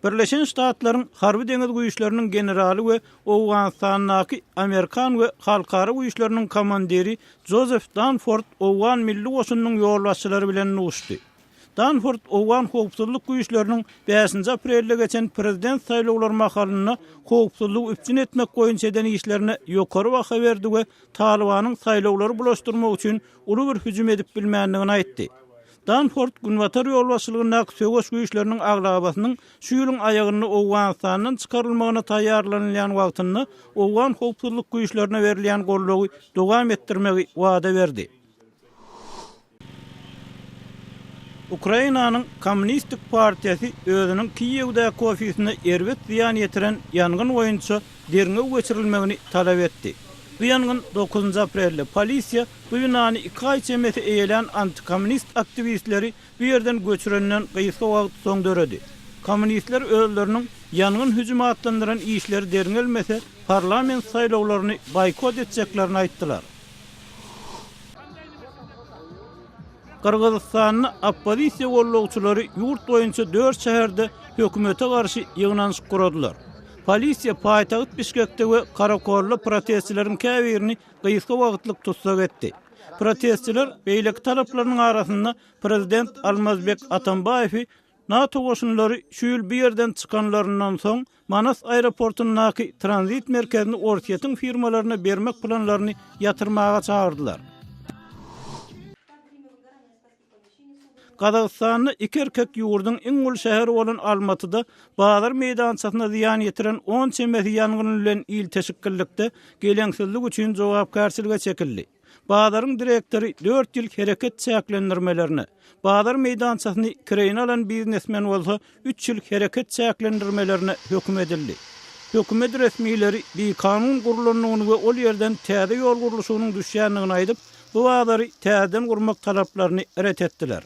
Birleşen Ştatlaryň Harby-deňiz güýçleriniň generaly we Owganystandaky amerikan we halkara güýçleriniň komandiri Jozef Danford owgan milli goşunynyň ýolbaşçylary bilen duşdy. Danford owgan howpsuzlyk güýçleriniň bäşinji aprelde geçen prezident saýlawlary mahalynda howpsuzlygy üpjün etmek boýunça eden işlerine ýokary baha berdi we Talybanyň saýlawlary bulaşdyrmak üçin uly bir hüjüm edip bilmändigini aýtdy. Danford Günbatar ýolbaşçylygyndaky söweş güýçleriniň aglabasynyň şu ýylyň aýagynda Owganystandan çykarylmagyna taýýarlanylýan wagtynda owgan howpsuzlyk güýçlerine berilýän goldawy dowam etdirmegi wada berdi. Ukrainanyň Kommunistik partiýasy özüniň Kiýewdäki ofisine erbet zyýan ýetiren ýangyn boýunça derňew geçirilmegini talap etdi. Bu ýangyn dokuzynjy aprelde polisiýa bu binany iki aý çemesi eýelän antikommunist aktiwistleri bu ýerden göçürenden gysga wagt soň döredi. Kommunistler özleriniň ýangyn hüjümi atlandyran işleri derňelmese, parlament saýlawlaryny boýkot etjeklerini aýtdylar. Gyrgyzystanda oppozisiýa gollagçylary ýurt boýunça dört şäherde hökümete garşy ýygnanyşyk guradylar. Polisiýa paýtagt Bişkekde we Karakolda protestçileriň käbirini gysga wagtlyk tussag etdi. Protestçiler beýleki talaplarynyň arasynda prezident Almazbek Atambaýewi NATO goşunlary şu ýyl bu ýerden çykanlaryndan soň Manas aeroportyndaky tranzit merkezini Orsýetiň firmalaryna bermek planlaryny ýatyrmaga çagyrdylar. Gazagystanda iki erkek ýurduň iň uly şäheri bolan Almatyda bazar meýdançasyna zyýan ýetiren on çemesi ýangyn bilen ilteşiklilikde geleňsizlik üçin jogapkärçilige çekildi. Bazaryň direktory dört ýyl hereket çäklendirmelerine, bazar meýdançasyny kireýine alan biznesmen bolsa üç ýyl hereket çäklendirmelerine höküm edildi. Hökümet resmileri bikanun gurlandygyny we ol ýerden täze ýol gurluşygynyň düşýändigini aýdyp, bu bazary täzeden gurmak talaplaryny ret etdiler.